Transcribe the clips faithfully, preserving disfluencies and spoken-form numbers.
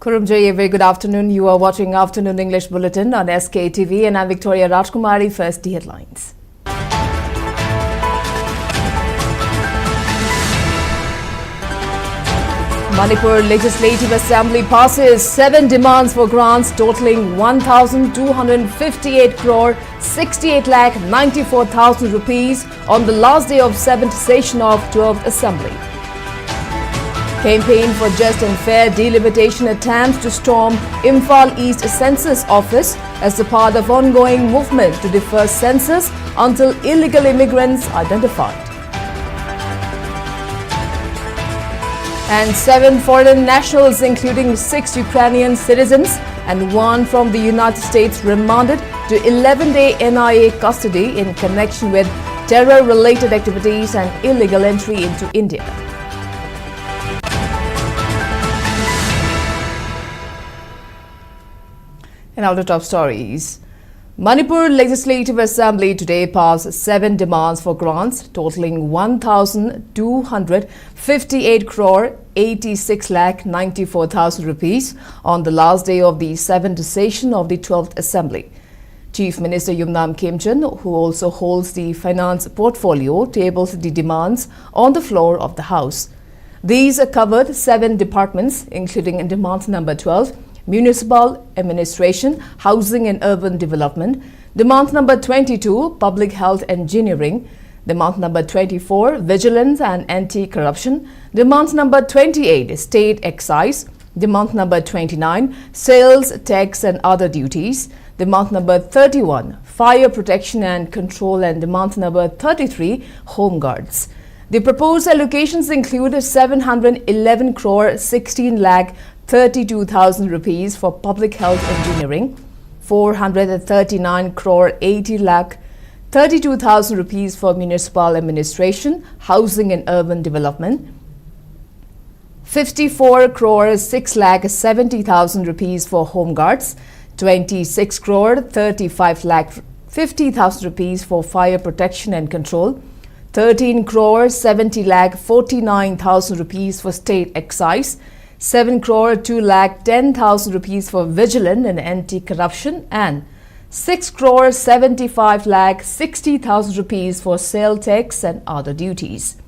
Khurumjoi, a very good afternoon. You are watching Afternoon English Bulletin on S K T V, and I'm Victoria Rajkumari. First, the headlines. Manipur Legislative Assembly passes seven demands for grants totaling one thousand two hundred fifty-eight crore sixty-eight lakh ninety-four thousand rupees on the last day of seventh session of twelfth Assembly. Campaign for just and fair delimitation attempts to storm Imphal East Census Office as the part of ongoing movement to defer census until illegal immigrants identified. And seven foreign nationals, including six Ukrainian citizens and one from the United States, remanded to eleven-day N I A custody in connection with terror-related activities and illegal entry into India. And now the top stories. Manipur Legislative Assembly today passed seven demands for grants totaling one thousand two hundred fifty-eight crore eighty-six lakh ninety-four thousand rupees on the last day of the seventh session of the twelfth Assembly. Chief Minister Yumnam Khemchand, who also holds the finance portfolio, tabled the demands on the floor of the House. These covered seven departments, including demand number twelve, Municipal Administration, Housing and Urban Development, demand number twenty-two, Public Health Engineering, demand number twenty-four, Vigilance and Anti-Corruption, demand number twenty-eight, State Excise, demand number twenty-nine, Sales Tax and Other Duties, demand number thirty-one, Fire Protection and Control, and demand number thirty-three, Home Guards. The proposed allocations include seven hundred eleven crore sixteen lakh thirty-two thousand rupees for public health engineering, four hundred thirty-nine crore eighty lakh thirty-two thousand rupees for municipal administration, housing and urban development, fifty-four crore six lakh seventy thousand rupees for home guards, twenty-six crore thirty-five lakh fifty thousand rupees for fire protection and control, thirteen crore seventy lakh forty-nine thousand rupees for state excise, seven crore two lakh ten thousand rupees for vigilance and anti-corruption, and six crore seventy-five lakh sixty thousand rupees for sale tax and other duties.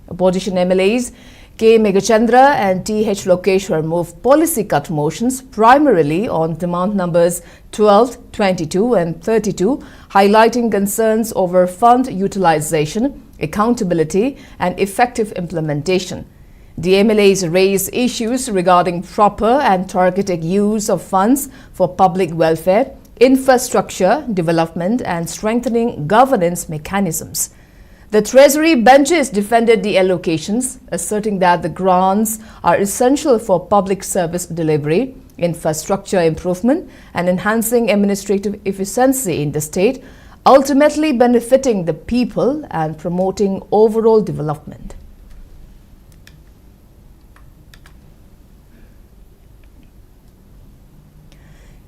Opposition M L As K Meghachandra and T H Lokeshwar moved policy cut motions primarily on demand numbers twelve, twenty-two, and thirty-two, highlighting concerns over fund utilization, accountability, and effective implementation. The M L As raised issues regarding proper and targeted use of funds for public welfare, infrastructure development, and strengthening governance mechanisms. The Treasury benches defended the allocations, asserting that the grants are essential for public service delivery, infrastructure improvement, and enhancing administrative efficiency in the state, ultimately benefiting the people and promoting overall development.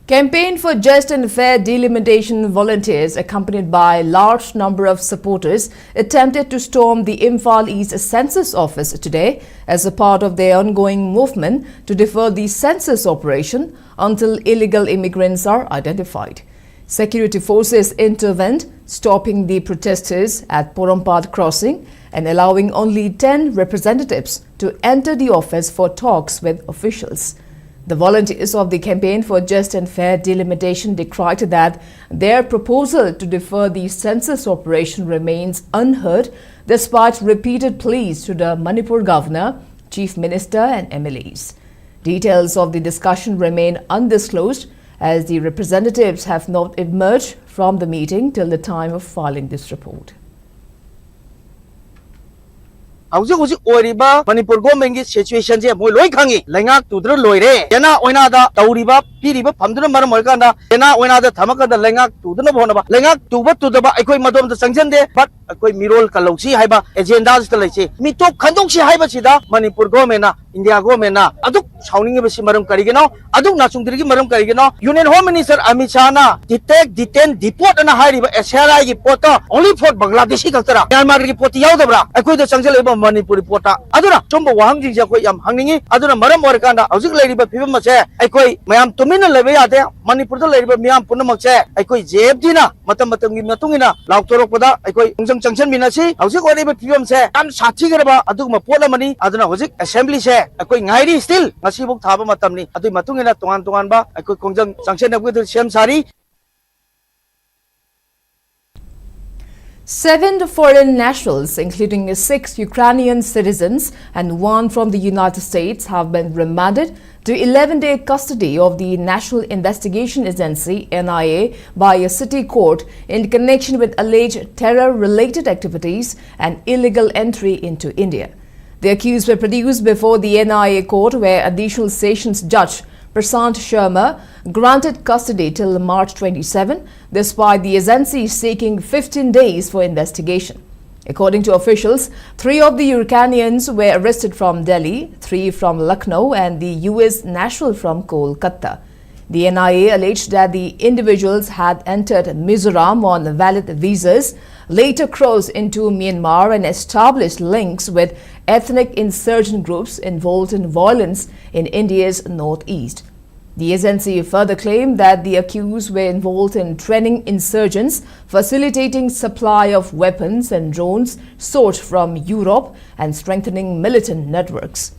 Campaign for Just and Fair Delimitation volunteers, accompanied by large number of supporters, attempted to storm the Imphal East Census Office today as a part of their ongoing movement to defer the census operation until illegal immigrants are identified. Security forces intervened, stopping the protesters at Porompat crossing and allowing only ten representatives to enter the office for talks with officials. The volunteers of the Campaign for Just and Fair Delimitation decried that their proposal to defer the census operation remains unheard despite repeated pleas to the Manipur governor, chief minister, and M L As. Details of the discussion remain undisclosed, as the representatives have not emerged from the meeting till the time of filing this report. ꯍꯧꯖꯤꯛ ꯍꯧꯖꯤꯛ ꯑꯣꯏꯔꯤꯕ ꯃꯅꯤꯄꯨꯔ ꯒꯣꯔꯃꯦꯟꯒꯤ ꯁꯤꯆꯨꯋꯦꯁꯟꯁꯦ ꯃꯣꯏ ꯂꯣꯏ ꯈꯪꯉꯤ꯫ ꯂꯩꯉꯥꯛ ꯇꯨꯗꯅ ꯂꯣꯏꯔꯦ꯫ ꯌꯦꯅꯥ ꯑꯣꯏꯅꯥꯗ ꯇꯧꯔꯤꯕ ꯄꯤꯔꯤꯕ ꯐꯝꯗꯨꯅ ꯃꯔꯝ ꯑꯣꯏꯔꯀꯥꯟꯗ ꯌꯦꯅꯥ ꯑꯣꯏꯅꯥꯗ ꯊꯝꯃꯀꯥꯟꯗ ꯂꯩꯉꯥꯛ ꯇꯨꯗꯅꯕ ꯍꯣꯠꯅꯕ, ꯂꯩꯉꯥꯛ ꯇꯨꯕ ꯇꯨꯗꯕ ꯑꯩꯈꯣꯏ ꯃꯗꯣꯝꯗ ꯆꯪꯁꯤꯟꯗꯦ꯫ But ꯑꯩꯈꯣꯏ ꯃꯤꯔꯣꯜ ꯀꯜꯍꯧꯁꯤ ꯍꯥꯏꯕ ꯑꯦꯖꯦꯟꯗꯥꯁꯤꯗ ꯂꯩꯁꯤ꯫ ꯃꯤꯇꯣꯞ ꯈꯟꯗꯣꯛꯁꯤ ꯍꯥꯏꯕꯁꯤꯗ ꯃꯅꯤꯄꯨꯔ ꯒꯣꯔꯃꯦꯟꯅ, ꯏꯟꯗꯤꯌꯥ ꯒꯣꯔꯃꯦꯟꯅ ꯑꯗꯨꯛ ꯁꯥꯎꯅꯤꯡꯉꯤꯕꯁꯤ ꯃꯔꯝ ꯀꯔꯤꯒꯤꯅꯣ? ꯑꯗꯨꯛ ꯅꯥꯆꯨꯡꯗ꯭ꯔꯤꯒꯤ ꯃꯔꯝ ꯀꯔꯤꯒꯤꯅꯣ? Union Home Minister Amit ꯁꯥꯍꯅ detect, detain, deport ꯑꯅ ꯍꯥꯏꯔꯤꯕ S R I ꯒꯤ ꯄꯣꯠꯇꯣ only for Bangladeshi ꯈꯛꯇꯔꯥ? ꯃ꯭ꯌꯥꯟꯃꯥꯔꯒꯤ ꯄꯣꯠꯇꯤ ꯌꯥꯎꯗꯕ꯭ꯔꯥ? ꯑꯩꯈꯣꯏꯗ ꯆꯪꯁꯤꯜꯂꯛꯏꯕ ꯃꯅꯤꯄꯨꯔꯤ ꯄꯣꯠꯇ꯫ ꯑꯗꯨꯅ ꯁꯨꯝꯕ ꯋꯥꯍꯪꯁꯤꯡꯁꯦ ꯑꯩꯈꯣꯏ ꯌꯥꯝ ꯍꯪꯅꯤꯡꯉꯤ꯫ ꯑꯗꯨꯅ ꯃꯔꯝ ꯑꯣꯏꯔꯀꯥꯟꯗ ꯍꯧꯖꯤꯛ ꯂꯩꯔꯤꯕ ꯐꯤꯕꯝ ꯑꯁꯦ ꯑꯩꯈꯣꯏ ꯃꯌꯥꯝ ꯇꯨꯃꯤꯟꯅ ꯂꯩꯕ ꯌꯥꯗꯦ꯫ ꯃꯅꯤꯄꯨꯔꯗ ꯂꯩꯔꯤꯕ ꯃꯤꯌꯥꯝ ꯄꯨꯝꯅꯃꯛꯁꯦ ꯑꯩꯈꯣꯏ J F Dꯅ ꯃꯇꯝ ꯃꯇꯝꯒꯤ ꯃꯇꯨꯡ ꯏꯟꯅ ꯂꯥꯎꯊꯣꯔꯛꯄꯗ ꯑꯩꯈꯣꯏ ꯈꯣꯡꯖꯪ ꯆꯪꯁꯤꯟꯃꯤꯟꯅꯁꯤ꯫ ꯍꯧꯖꯤꯛ ꯑꯣꯏꯔꯤꯕ ꯐꯤꯕꯝꯁꯦ ꯌꯥꯝ ꯁꯥꯊꯤꯈ꯭ꯔꯕ ꯑꯗꯨꯒꯨꯝꯕ ꯄꯣꯠ ꯑꯃꯅꯤ꯫ ꯑꯗꯨꯅ ꯍꯧꯖꯤꯛ assemblyꯁꯦ ꯑꯩꯈꯣꯏ ꯉꯥꯏꯔꯤ꯫ Still ꯉꯁꯤꯐꯥꯎ ꯊꯥꯕ ꯃꯇꯝꯅꯤ꯫ ꯑꯗꯨꯒꯤ ꯃꯇꯨꯡ ꯏꯟꯅ ꯇꯣꯉꯥꯟ ꯇꯣꯉꯥꯟꯕ ꯑꯩꯈꯣꯏ ꯈꯣꯡꯖꯪ ꯆꯪꯁꯤꯟꯅꯕꯒꯤꯗꯃꯛ ꯁꯦꯝ ꯁꯥꯔꯤ꯫ Seven foreign nationals, including six Ukrainian citizens and one from the United States, have been remanded to eleven-day custody of the National Investigation Agency, N I A, by a city court in connection with alleged terror-related activities and illegal entry into India. The accused were produced before the N I A court, where Additional Sessions Judge Prashant Sharma granted custody till March twenty-seven, despite the agency seeking fifteen days for investigation. According to officials, three of the Ukrainians were arrested from Delhi, three from Lucknow, and the U S national from Kolkata. The N I A alleged that the individuals had entered Mizoram on valid visas, later crossed into Myanmar, and established links with ethnic insurgent groups involved in violence in India's northeast. The agency further claimed that the accused were involved in training insurgents, facilitating supply of weapons and drones sourced from Europe, and strengthening militant networks.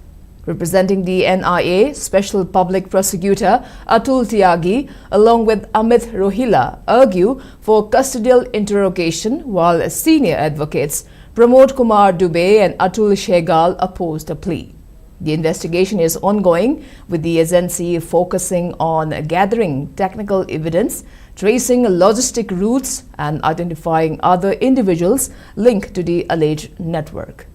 Representing the N I A, Special Public Prosecutor Atul Tyagi, along with Amit Rohila, argue for custodial interrogation, while senior advocates Pramod Kumar Dubey and Atul Sehgal oppose the plea. The investigation is ongoing, with the agency focusing on gathering technical evidence, tracing logistic routes, and identifying other individuals linked to the alleged network.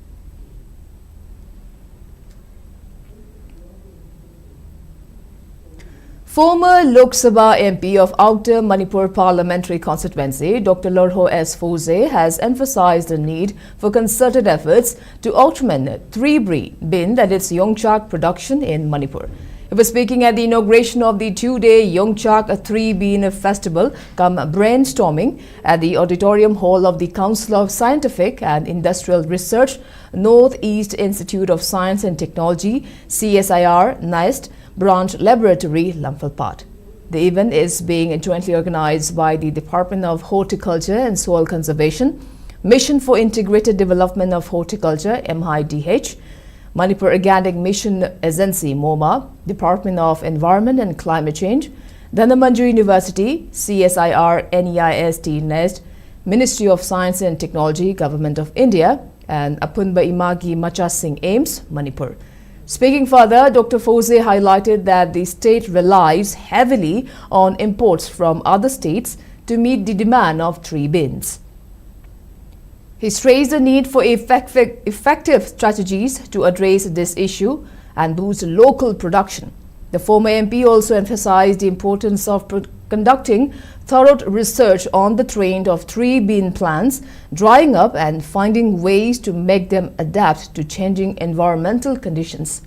Former Lok Sabha M P of Outer Manipur Parliamentary Constituency, Doctor Lorho S Foze, has emphasized the need for concerted efforts to augment Tree Bre-, Bin, that is Yongchak production in Manipur. He was speaking at the inauguration of the two-day Yongchak Tree Bin Festival cum brainstorming at the auditorium hall of the Council of Scientific and Industrial Research, Northeast Institute of Science and Technology, C S I R, NIST, Branch Laboratory, Lamphel Paat. The event is being jointly organized by the Department of Horticulture and Soil Conservation, Mission for Integrated Development of Horticulture, M I D H, Manipur Organic Mission Agency, MOMA, Department of Environment and Climate Change, Dhanamanjuri University, C S I R, NEIST, NEST, Ministry of Science and Technology, Government of India, and Apunba Imagi Machasing, AIIMS, Manipur. Speaking further, Doctor Foze highlighted that the state relies heavily on imports from other states to meet the demand of tree bins. He stressed the need for effective, effective strategies to address this issue and boost local production. The former M P also emphasized the importance of pro-, conducting thorough research on the trend of tree bin plants drying up and finding ways to make them adapt to changing environmental conditions.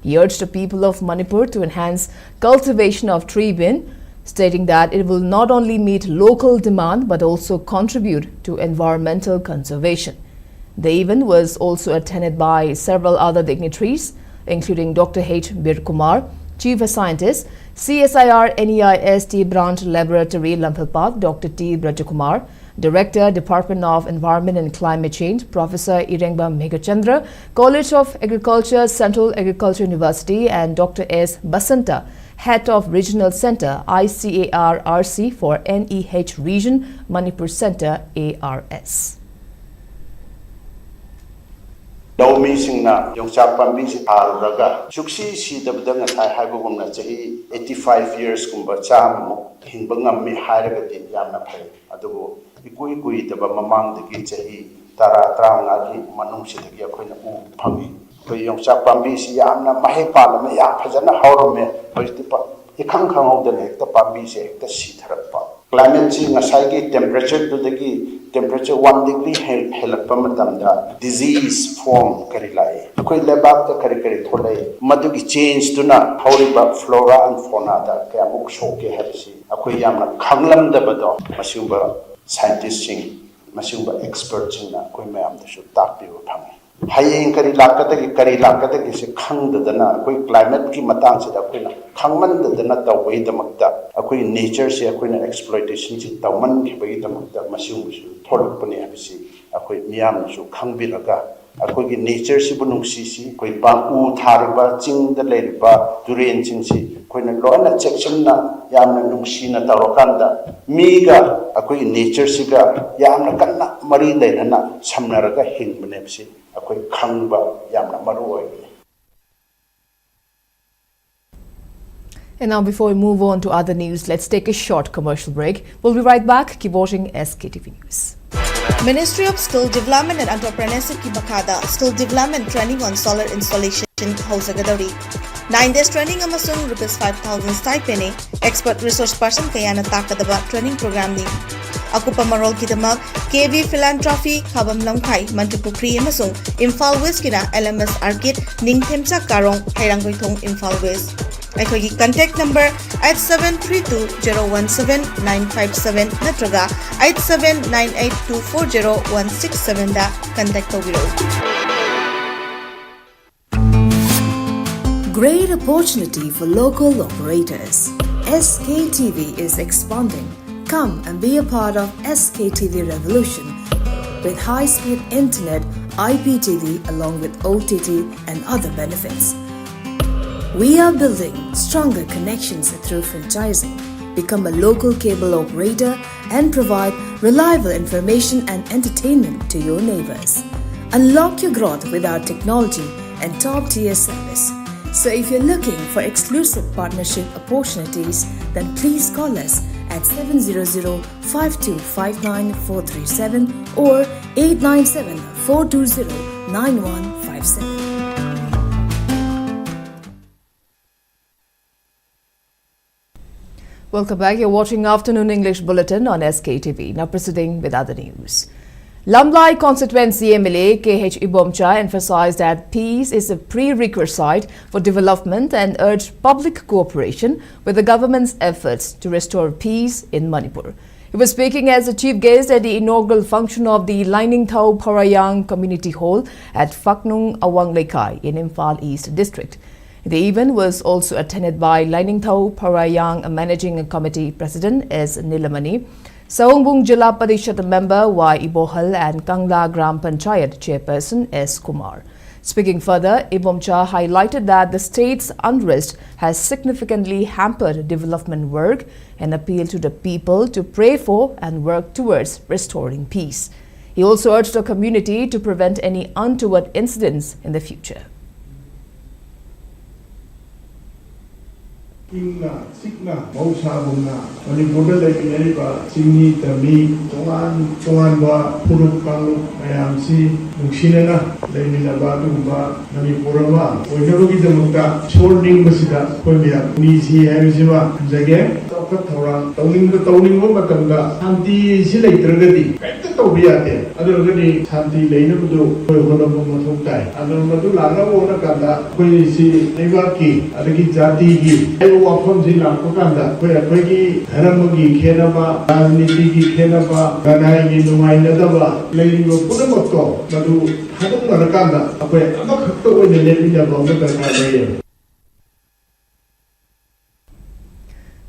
He urged the people of Manipur to enhance cultivation of tree bin, stating that it will not only meet local demand but also contribute to environmental conservation. The event was also attended by several other dignitaries, including Doctor H. Bir Kumar, Chief Scientist, C S I R NEIST Branch Laboratory Lamphel Paat, Doctor T. Brajakumar, Director, Department of Environment and Climate Change, Professor Irengba Meghachandra, College of Agriculture, Central Agriculture University, and Doctor S. Basanta, Head of Regional Center, I C A R R C for N E H Region, Manipur Center, A R S. ꯂꯧꯃꯤꯁꯤꯡꯅ ꯌꯣꯡꯆꯥꯛ ꯄꯥꯝꯕꯤꯁꯤ ꯊꯥꯔꯨꯔꯒ ꯁꯨꯛꯁꯤ ꯁꯤꯗꯕꯗ ꯉꯁꯥꯏ ꯍꯥꯏꯕꯒꯨꯝꯅ ꯆꯍꯤ eighty five years ꯀꯨꯝꯕ ꯆꯥꯝꯃꯃꯨꯛ ꯍꯤꯡꯕ ꯉꯝꯃꯤ ꯍꯥꯏꯔꯒꯗꯤ ꯌꯥꯝꯅ ꯐꯩ꯫ ꯑꯗꯨꯕꯨ ꯏꯀꯨꯏ ꯀꯨꯏꯗꯕ ꯃꯃꯥꯡꯗꯒꯤ ꯆꯍꯤ ꯇꯔꯥ ꯇꯔꯥꯃꯉꯥꯒꯤ ꯃꯅꯨꯡꯁꯤꯗꯒꯤ ꯑꯩꯈꯣꯏꯅ ꯎ ꯐꯪꯉꯤ꯫ ꯑꯩꯈꯣꯏ ꯌꯣꯡꯆꯥꯛ ꯄꯥꯝꯕꯤꯁꯤ ꯌꯥꯝꯅ ꯃꯍꯩ ꯄꯥꯜꯂꯝꯃꯦ, ꯌꯥꯝ ꯐꯖꯅ ꯍꯧꯔꯝꯃꯦ꯫ ꯍꯧꯖꯤꯛꯇꯤ ꯄ-, ꯏꯈꯪ ꯈꯪꯍꯧꯗꯅ ꯍꯦꯛꯇ ꯄꯥꯝꯕꯤꯁꯦ ꯍꯦꯛꯇ ꯁꯤꯊꯔꯛꯄ꯫ Climate ꯁꯤ ꯉꯁꯥꯏꯒꯤ temperature ꯗꯨꯗꯒꯤ temperature one degree ꯍꯦꯜ-, ꯍꯦꯜꯂꯛꯄ ꯃꯇꯝꯗ disease form ꯀꯔꯤ ꯂꯥꯛꯏ, ꯑꯩꯈꯣꯏ ꯂꯩꯕꯥꯛꯇ ꯀꯔꯤ ꯀꯔꯤ ꯊꯣꯛꯂꯛꯏ, ꯃꯗꯨꯒꯤ change ꯗꯨꯅ ꯍꯧꯔꯤꯕ flora and fauna ꯗ ꯀꯌꯥꯃꯨꯛ ꯁꯣꯛꯀꯦ ꯍꯥꯏꯕꯁꯤ ꯑꯩꯈꯣꯏ ꯌꯥꯝꯅ ꯈꯪꯂꯝꯗꯕꯗꯣ, ꯃꯁꯤꯒꯨꯝꯕ scientist ꯁꯤꯡ, ꯃꯁꯤꯒꯨꯝꯕ expert ꯁꯤꯡꯅ ꯑꯩꯈꯣꯏ ꯃꯌꯥꯝꯗꯁꯨ ꯇꯥꯛꯄꯤꯕ ꯐꯪꯉꯤ꯫ ꯍꯌꯦꯡ ꯀꯔꯤ ꯂꯥꯛꯀꯗꯒꯦ, ꯀꯔꯤ ꯂꯥꯛꯀꯗꯒꯦꯁꯦ ꯈꯪꯗꯗꯅ, ꯑꯩꯈꯣꯏ climate ꯀꯤ ꯃꯇꯥꯡꯁꯤꯗ ꯑꯩꯈꯣꯏꯅ ꯈꯪꯃꯟꯗꯗꯅ ꯇꯧꯕꯒꯤꯗꯃꯛꯇ, ꯑꯩꯈꯣꯏ nature ꯁꯦ ꯑꯩꯈꯣꯏꯅ exploitation ꯁꯤ ꯇꯧꯃꯟꯈꯤꯕꯒꯤꯗꯃꯛꯇ ꯃꯁꯤꯒꯨꯝꯕꯁꯨ ꯊꯣꯛꯂꯛꯄꯅꯤ ꯍꯥꯏꯕꯁꯤ ꯑꯩꯈꯣꯏ ꯃꯤꯌꯥꯝꯅꯁꯨ ꯈꯪꯕꯤꯔꯒ, ꯑꯩꯈꯣꯏꯒꯤ nature ꯁꯤꯕꯨ ꯅꯨꯡꯁꯤꯁꯤ, ꯑꯩꯈꯣꯏ ꯄꯥꯝ-, ꯎ ꯊꯥꯔꯤꯕ, ꯆꯤꯡꯗ ꯂꯩꯔꯤꯕ ꯇꯨꯔꯦꯟꯁꯤꯡꯁꯤ ꯑꯩꯈꯣꯏꯅ ꯂꯣꯏꯅ ꯆꯦꯛꯁꯤꯟꯅ, ꯌꯥꯝꯅ ꯅꯨꯡꯁꯤꯅ ꯇꯧꯔꯀꯥꯟꯗ, ꯃꯤꯒ ꯑꯩꯈꯣꯏꯒꯤ nature ꯁꯤꯒ ꯌꯥꯝꯅ ꯀꯟꯅ ꯃꯔꯤ ꯂꯩꯅꯅ ꯁꯝꯅꯔꯒ ꯍꯤꯡꯕꯅꯦꯕꯁꯤ ꯑꯩꯈꯣꯏ ꯈꯪꯕ ꯌꯥꯝꯅ ꯃꯔꯨ ꯑꯣꯏꯕꯅꯤ꯫ And now, before we move on to other news, let's take a short commercial break. We'll be right back. Keep watching S K T V News. Ministry of Skill Development and Entrepreneurship ꯀꯤ ꯃꯈꯥꯗ Skill Development Training on Solar Installation ꯍꯧꯖꯒꯗꯧꯔꯤ꯫ Nine days training ꯑꯃꯁꯨꯡ rupees five thousand stipend ꯅꯤ꯫ Expert resource person ꯀꯌꯥꯅ ꯇꯥꯛꯀꯗꯕ training program ꯅꯤ꯫ ꯑꯀꯨꯞꯄ ꯃꯔꯣꯜꯒꯤꯗꯃꯛ K V Philanthropy, ꯈꯥꯕꯝ ꯂꯝꯈꯥꯏ, ꯃꯟꯇ꯭ꯔꯤꯄꯨꯈ꯭ꯔꯤ ꯑꯃꯁꯨꯡ Imphal West ꯀꯤꯅ L M S Arcade, ꯅꯤꯡꯊꯦꯝꯆꯥ ꯀꯥꯔꯣꯡ, ꯍꯩꯔꯥꯡꯒꯣꯏꯊꯣꯡ, Imphal West꯫ ꯑꯩꯈꯣꯏꯒꯤ contact number eight seven three two zero one seven nine five seven ꯅꯠꯇ꯭ꯔꯒ eight seven nine eight two four zero one six seven ꯗ contact ꯇꯧꯕꯤꯔꯛꯎ꯫ Great opportunity for local operators. S K T V is expanding. Come and be a part of S K T V revolution with high-speed internet, I P T V along with O T T and other benefits. We are building stronger connections through franchising. Become a local cable operator and provide reliable information and entertainment to your neighbors. Unlock your growth with our technology and top-tier service. So if you're looking for exclusive partnership opportunities, then please call us at seven zero zero five two five nine four three seven or eight nine seven four two zero nine one five seven. Welcome back. You're watching Afternoon English Bulletin on S K T V. Now proceeding with other news. Lamlai constituency M L A K H Ibomcha emphasized that peace is a prerequisite for development and urged public cooperation with the government's efforts to restore peace in Manipur. He was speaking as the chief guest at the inaugural function of the Lainingthau Pharayang Community Hall at Phaknung Awang Leikai in Imphal East District. The event was also attended by Lainingthau Pharayang Managing Committee President S Nilamani, Saungbung Jila Parishad member Y Ibohal and Kangla Gram Panchayat Chairperson S Kumar. Speaking further, Ibomcha highlighted that the state's unrest has significantly hampered development work and appealed to the people to pray for and work towards restoring peace. He also urged the community to prevent any untoward incidents in the future. ꯏꯪꯅ ꯆꯤꯛꯅ ꯃꯍꯧꯁꯥꯒꯨꯝꯅ ꯃꯅꯤꯄꯨꯔꯗ ꯂꯩꯃꯤꯟꯅꯔꯤꯕ ꯆꯤꯡꯃꯤ ꯇꯝꯃꯤ ꯇꯣꯉꯥꯟ ꯇꯣꯉꯥꯟꯕ ꯐꯨꯔꯨꯞ ꯀꯥꯡꯂꯨꯞ ꯃꯌꯥꯝꯁꯤ ꯅꯨꯡꯁꯤꯅꯅ ꯂꯩꯃꯤꯟꯅꯕ ꯑꯗꯨꯒꯨꯝꯕ ꯃꯅꯤꯄꯨꯔ ꯑꯃ ꯑꯣꯏꯅꯕꯒꯤꯗꯃꯛꯇ ꯏꯁꯣꯔ ꯅꯤꯡꯕꯁꯤꯗ ꯑꯩꯈꯣꯏ ꯃꯌꯥꯝ ꯄꯨꯟꯁꯤ ꯍꯥꯏꯕꯁꯤꯃ ꯊꯝꯖꯒꯦ꯫ ꯆꯥꯎꯈꯠ ꯊꯧꯔꯥꯡ ꯇꯧꯅꯤꯡꯕ ꯇꯧꯅꯤꯡꯕ ꯃꯇꯝꯗ ꯁꯥꯟꯇꯤꯁꯤ ꯂꯩꯇ꯭ꯔꯒꯗꯤ ꯀꯔꯤꯝꯇ ꯇꯧꯕ ꯌꯥꯗꯦ꯫ ꯑꯗꯨ ꯑꯣꯏꯔꯒꯗꯤ ꯁꯥꯟꯇꯤ ꯂꯩꯅꯕꯗꯨ ꯑꯩꯈꯣꯏ ꯍꯣꯠꯅꯕ ꯃꯊꯧ ꯇꯥꯏ꯫ ꯑꯗꯨ ꯃꯗꯨ ꯂꯥꯛꯅꯕ ꯍꯣꯠꯅ ꯀꯥꯟꯗ ꯑꯩꯈꯣꯏ ꯁꯤ ꯂꯩꯕꯥꯛꯀꯤ ꯑꯗꯒꯤ ꯖꯥꯇꯤꯒꯤ ꯍꯥꯏꯕ ꯋꯥꯐꯝꯁꯤ ꯂꯥꯛꯄ ꯀꯥꯟꯗ ꯑꯩꯈꯣꯏ ꯑꯩꯈꯣꯏꯒꯤ ꯙꯔꯃꯒꯤ ꯈꯦꯠꯅꯕ, ꯔꯥꯖꯅꯤꯇꯤꯒꯤ ꯈꯦꯠꯅꯕ, ꯂꯅꯥꯏꯒꯤ ꯅꯨꯡꯉꯥꯏꯅꯗꯕ ꯂꯩꯔꯤꯕ ꯄꯨꯝꯅꯃꯛꯇꯣ ꯃꯗꯨ ꯊꯥꯗꯣꯛꯅꯔꯀꯥꯟꯗ ꯑꯩꯈꯣꯏ ꯑꯃꯈꯛꯇ ꯑꯣꯏꯅ ꯂꯦꯞꯃꯤꯟꯅꯕ ꯑꯃ ꯗꯔꯀꯥꯔ ꯂꯩꯌꯦꯕ꯫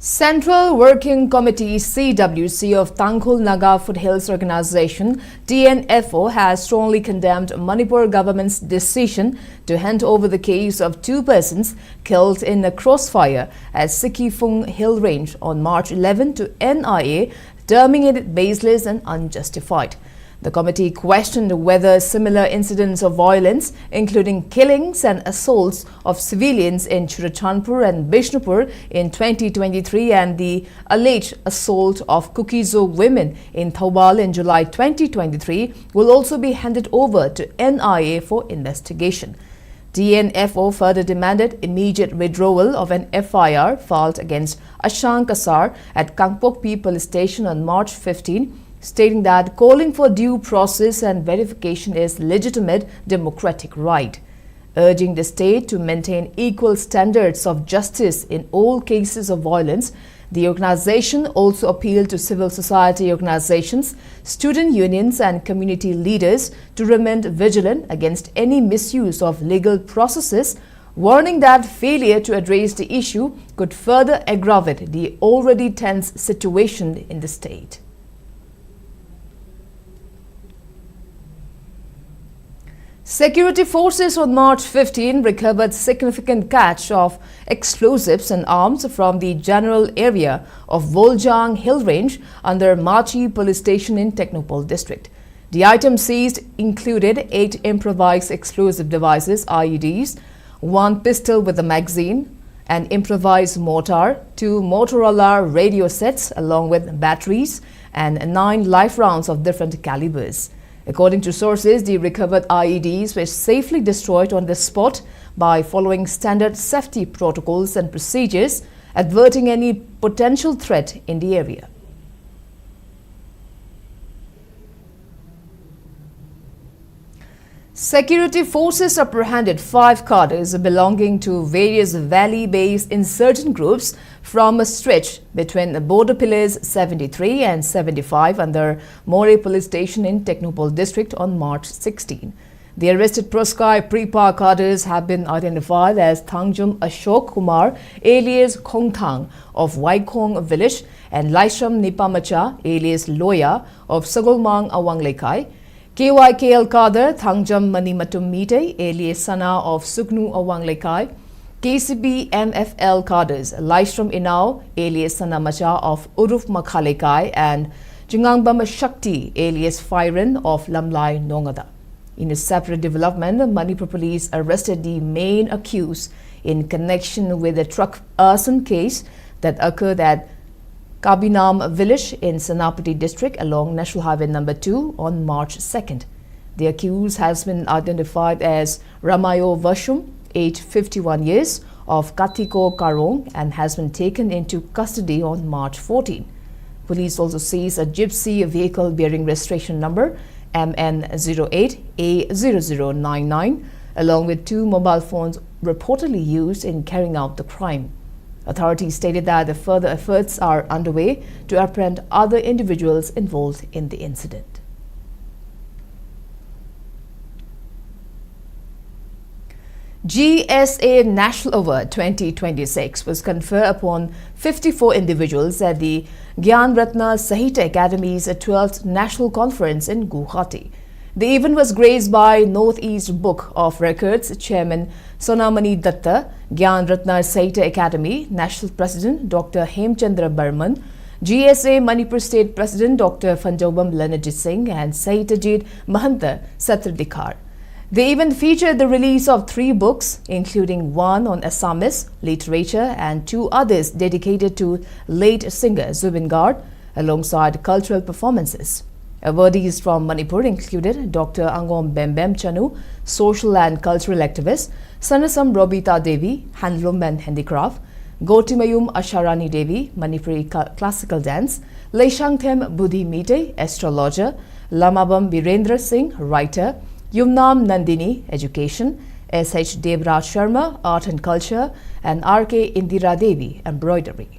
Central Working Committee, C W C, of Tangkhul Naga Foothills Organization, T N F O, has strongly condemned Manipur government's decision to hand over the case of two persons killed in a crossfire at Sikhifung Hill Range on March eleven to N I A, terming it baseless and unjustified. The committee questioned whether similar incidents of violence, including killings and assaults of civilians in Churachandpur and Bishnupur in twenty twenty-three and the alleged assault of Kuki-Zo women in Thoubal in July twenty twenty-three, will also be handed over to N I A for investigation. T N F O further demanded immediate withdrawal of an F I R filed against Ashank Kasar at Kangpokpi Police Station on March fifteen, stating that calling for due process and verification is legitimate democratic right, urging the state to maintain equal standards of justice in all cases of violence. The organization also appealed to civil society organizations, student unions, and community leaders to remain vigilant against any misuse of legal processes, warning that failure to address the issue could further aggravate the already tense situation in the state. Security forces on March fifteen recovered significant cache of explosives and arms from the general area of Voljang Hill Range under Machi Police Station in Technopole district. The items seized included eight improvised explosive devices, I E Ds, one pistol with a magazine, an improvised mortar, two Motorola radio sets along with batteries, and nine live rounds of different calibers. According to sources, the recovered I E Ds were safely destroyed on the spot by following standard safety protocols and procedures, averting any potential threat in the area. Security forces apprehended five cadres belonging to various valley-based insurgent groups from a stretch between the border pillars seventy-three and seventy-five under Moreh Police Station in Technopole district on March sixteen. The arrested Proskai Pripa cadres have been identified as Thangjum Ashok Kumar, alias Khongthang, of Waikhong village, and Laishram Nipamacha, alias Loya, of Sagolmang Awang Leikai. K Y K L cadre Thangjam Manimatum Mite, alias Sana of Suknu Awang Leikai. K C B M F L cadres Laishram Inao, alias Sana Macha of Uruf Makha Leikai, and Jingangbam Shakti, alias Firen of Lamlai Nongada. In a separate development, Manipur police arrested the main accused in connection with the truck arson case that occurred at Kabinam village in Senapati district along National Highway number two on March second. The accused has been identified as Ramayo Vashum, age fifty-one years, of Katiko Karong, and has been taken into custody on March fourteen. Police also seized a Gypsy vehicle bearing registration number M N zero eight A zero zero nine nine, along with two mobile phones reportedly used in carrying out the crime. Authorities stated that the further efforts are underway to apprehend other individuals involved in the incident. G S A National Award twenty twenty-six was conferred upon fifty-four individuals at the Gyan Ratna Sahitya Academy's twelfth National Conference in Guwahati. The event was graced by Northeast Book of Records Chairman Sonamani Datta, Gyan Ratna Sahitya Academy National President Doctor Hemchandra Barman, G S A Manipur State President Doctor Phanjoubam Leonardjit Singh, and Sahityajit Mahanta Satradikar. The event featured the release of three books, including one on Assamese literature and two others dedicated to late singer Zubeen Garg, alongside cultural performances. Awardees from Manipur included Doctor Angom Bembem Chanu, social and cultural activist, Sanasam Robita Devi, handloom and handicraft, Gotimayum Asharani Devi, Manipuri cla- classical dance, Leishangthem Budhi Meitei, astrologer, Lamabam Birendra Singh, writer, Yumnam Nandini, education, S H Devraj Sharma, art and culture, and R K Indira Devi, embroidery.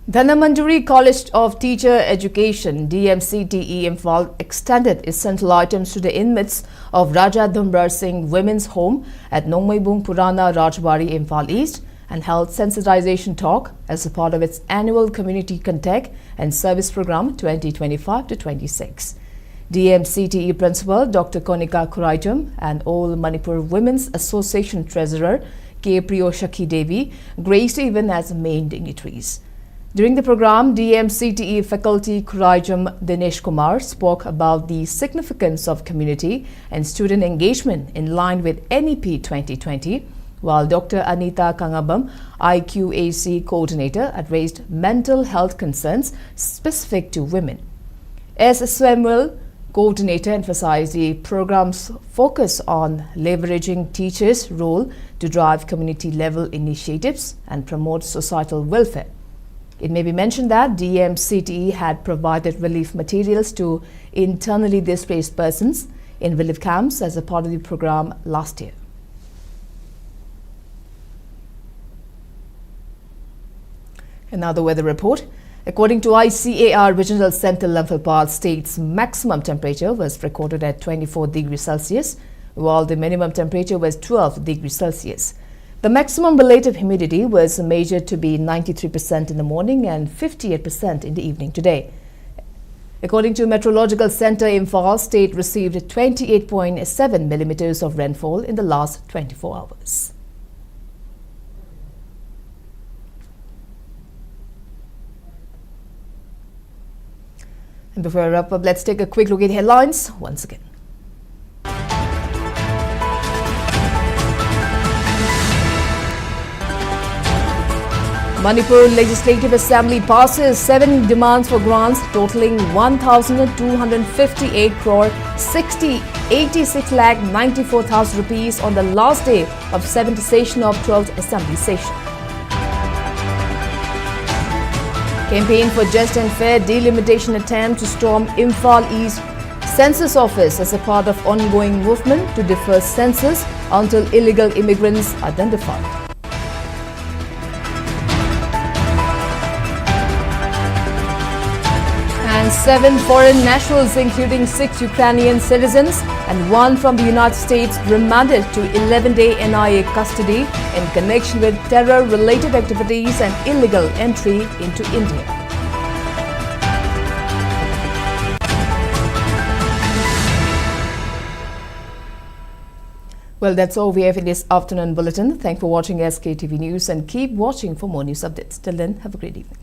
Dhanamanjuri College of Teacher Education, D M C T E Imphal, extended essential items to the inmates of Raja Dhumrar Singh Women's Home at Nongmeibung Purana Rajbari, Imphal East, and held sensitization talk as a part of its annual community contact and service program twenty twenty-five to twenty-six. D M C T E Principal Doctor Konika Khuraijam and All Manipur Women's Association Treasurer K Priyoshakhi Devi graced the event as main dignitaries. During the program, D M C T E faculty Khuraijam Dinesh Kumar spoke about the significance of community and student engagement in line with N E P twenty twenty, while Doctor Anita Kangabam, I Q A C coordinator, addressed mental health concerns specific to women. S Samuel, coordinator, emphasized the program's focus on leveraging teachers' role to drive community-level initiatives and promote societal welfare. It may be mentioned that D M C T E had provided relief materials to internally displaced persons in relief camps as a part of the program last year. Another weather report. According to I C A R Regional Center Lamphel Pass, state's maximum temperature was recorded at twenty-four degrees Celsius, while the minimum temperature was twelve degrees Celsius. The maximum relative humidity was measured to be ninety-three percent in the morning and fifty-eight percent in the evening today. According to Meteorological Center Imphal, state received twenty-eight point seven millimeters of rainfall in the last twenty-four hours. And before I wrap up, let's take a quick look at headlines once again. Manipur Legislative Assembly passes seven demands for grants totaling one thousand two hundred fifty-eight crore sixty eighty-six lakh ninety-four thousand rupees on the last day of seventh session of twelfth Assembly session. Campaign for just and fair delimitation attempt to storm Imphal East Census Office as a part of ongoing movement to defer census until illegal immigrants identified. And seven foreign nationals, including six Ukrainian citizens and one from the United States, remanded to eleven-day N I A custody in connection with terror-related activities and illegal entry into India. Well, that's all we have in this afternoon bulletin. Thank you for watching S K T V News and keep watching for more news updates. Till then, have a great evening.